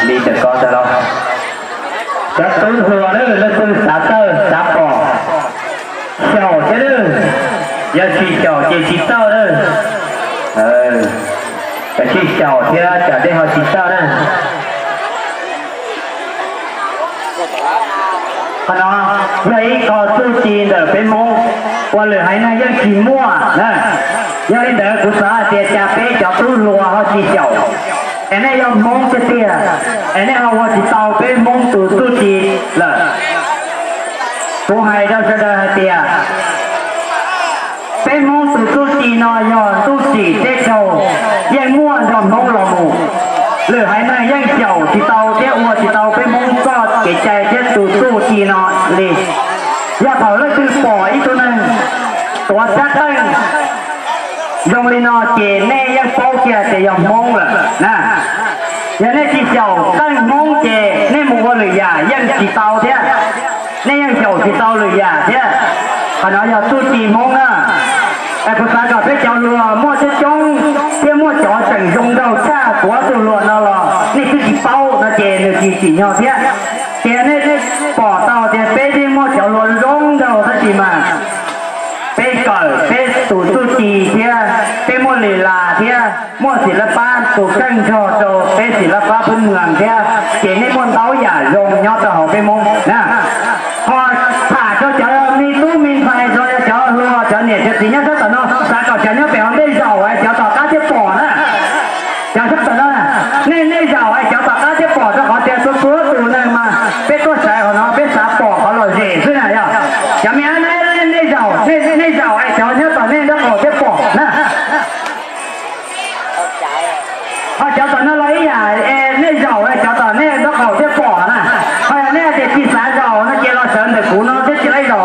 Li ntawm ko ntag los. Cov tub hluas na, leej twg xav tawj xav pom, xyaum thiab na. Yog tsis xyaum ces tsis tawj na. Kav tsij xyaum thiab tsam dej ho tsis tawj na. Qhov no yog ib qho txuj ci ntawm peb Hmoob uas lwm haiv neeg yeej tsis muaj na. Yog li ntawd kuv xav hais tias cas peb cov tub hluas ho tsis xyaum, es nej yog Hmoob tiag tiag, es nej ho ua tsis tau peb Hmoob tus txuj ci lawm. Kuv hais rau sawv daws hais tias peb Hmoob tus txuj ci no yog ntuj tsim teb raug yeej muaj nrog Hmoob los mus. Lwm haiv neeg yeej xyaum tsis tau thiab ua tsis tau peb Hmoob txoj kev cai thiab tus txuj ci no li. Yog thaum leej twg pom ib tug neeg tuav tsab qeej zoo li no ces nej yeej paub kiag tias yog Hmoob lawm na. Yog nej tsis xyaum qeej Hmoob ces nej mus ua lwm yam yeej tsis tau thiab. Nej yeej xyaum tsis tau lwm yam thiab. Qhov no yog txuj ci Hmoob na. Es kuv xav kom peb cov hluas muaj coob coob thiab muaj cov tseem zoo nraug tshaj kuv ob tug hluas no los nej twb tsis paub no ces nws tsis tsim nyog thiab. Ces nej pom tau tias peb twb muaj cov hluas zoo nraug tab sis mas peb kawm peb tus txuj ci thiab peb muaj li las thiab muaj xim lab pab tus keej nrog rau peb xim lab pab peb mws thiab ces nej muaj ntau yam zoo nyob rau hauv peb Hmoob na. Ho tham rau cov me tub me ntxhais, rau cov hluas, cov niam cov txiv nyob sab tom no, xav kom cov nyob pem hauv ntej zaum es cov tom qab thiaj pom na. Cov sab tom no, nej nej zaum es cov tom qab thiaj pom rau qhov tias tua tua tus neeg mas peb tuaj sawv hauv no peb xav pom qhov lom zem xwb na yog. Cov me ab, nej zaum, nej zaum es cov nyob tom nej nraub qaum thiaj pom na. Ho cov tom no los ib yam, nej zaum es cov tom nej nraub qaum thiaj pom na. Ho yog nej hais tias tsis xav zaum no ces los sawv ntawm kuv no thiab tsis laib zaum.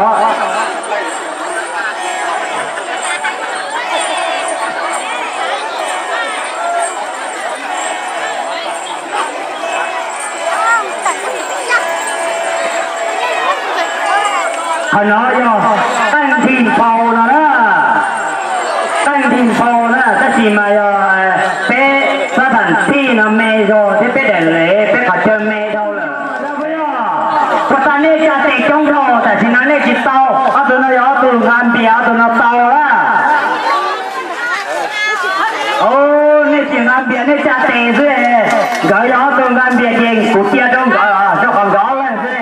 Qhov no yog qeej nthi nphau no na. Qeej nthi nphau na, tab sis mas yog peb xab tham thij no me zog thiab peb daim lev peb qhov chaw me dhau lawm. Puas tas nej tsa tes coob dhau tam sim no nej tsis tau. Ob tug no yog ob tug nqa npias, ob tug no tau lawm. Nej tsis nqa npias nej tsa tes xwb. Nkawd yog ob tug nqa npias ces kuv cia rau nkawd, rau qhov nkawd ob leeg xwb.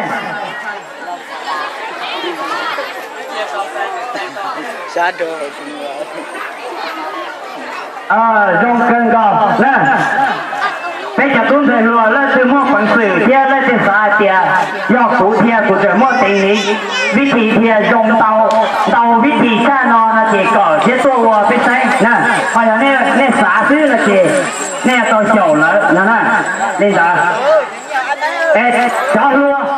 Zoo kawg nkaus na. Peb cov tub ntxhais hluas leej twg muaj peev xwm thiab leej twg xav hais tias yog kuv thiab kuv tseem muaj teev li vib thim thiab zoo ntau, ntau vib thim tshaj no no ces kom thiab tuaj ua peb saib na. Ho yog nej xav xwb no ces nej yuav tau xyaum lawm no na. Li ntawd, cov hluas,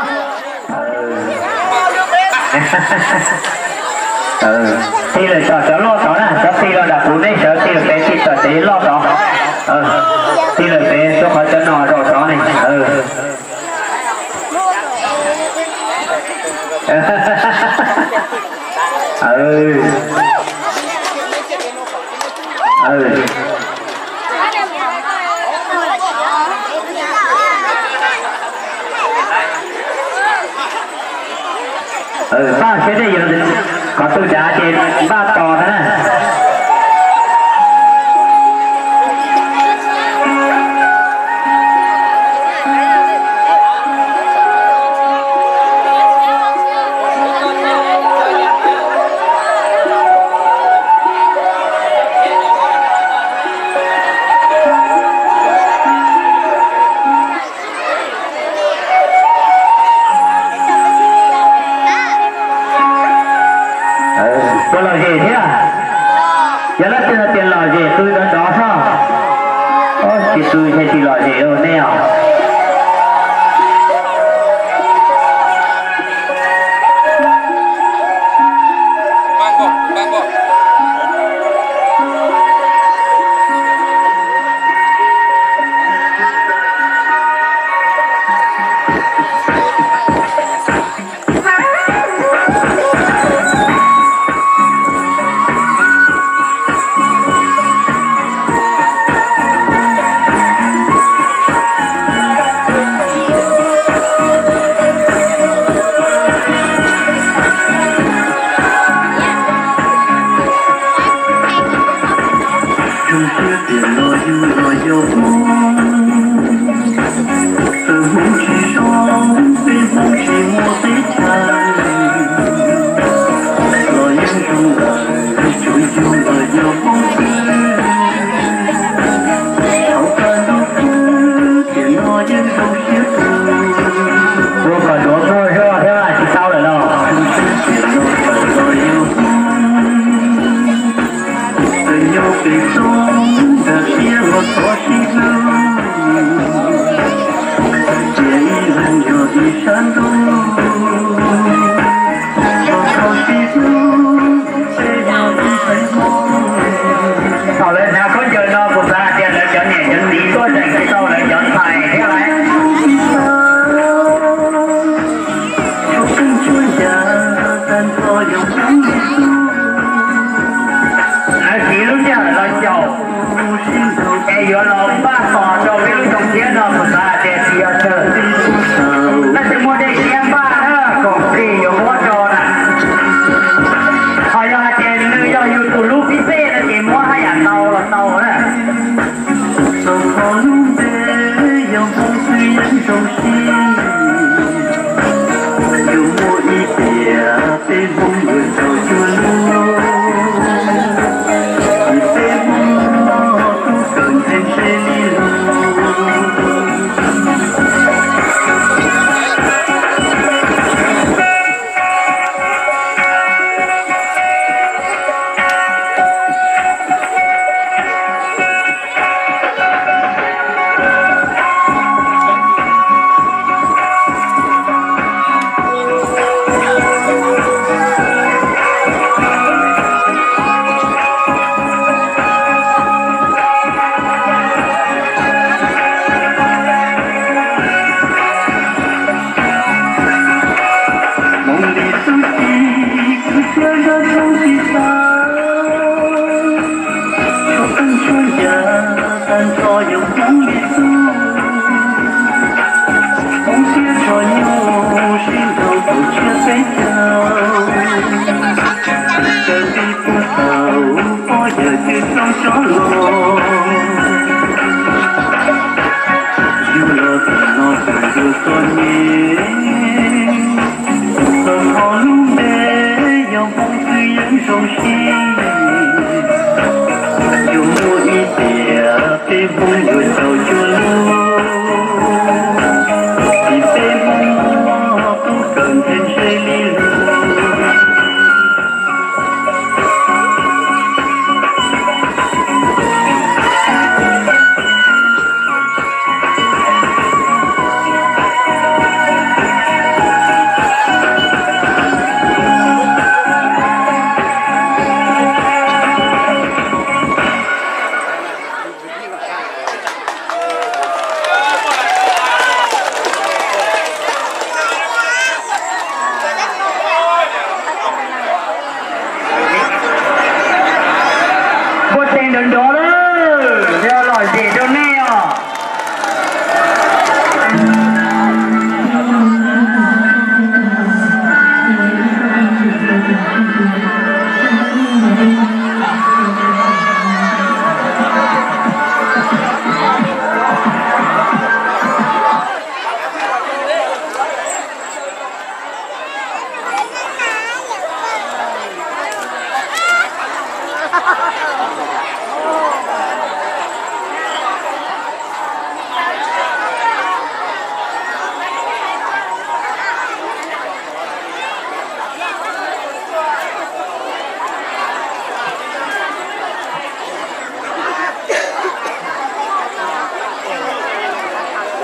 tig lawm tsom cov loj tod na, cov tig los nram kuv, nej sawv tig lawm pem tig tsom cov loj tod. Tig lawm pem rau qhov cov no zaum tod ne. Npaj siab dej, qhov twg dav ces npaj tos ntag na. Puas lom zem thiab?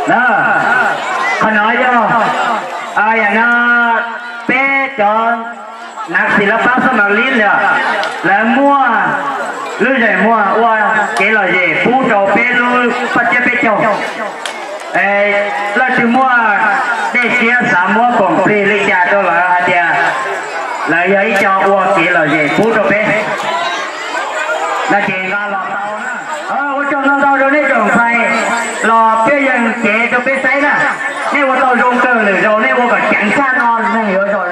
Na, qhov no yog, yam no peb cov nav xiv lav pab xab mas lib lawm, lawv muaj lub zeem muag ua kev lom zem pub rau peb lub paj tsiab peb caug. Leej twg muaj dej siab xav muab koom plig li cas rau lawv hais tias lawv yog ib co ua kev lom zem pub rau peb no ces nqa los tau. Ua tsaug ntau ntau rau nej tsoom ntxhais los peb yeej cev rau peb saib na. Nej ua tau zoo kawg lwm zaus nej ua kom ceev tshaj no neeg yuav zom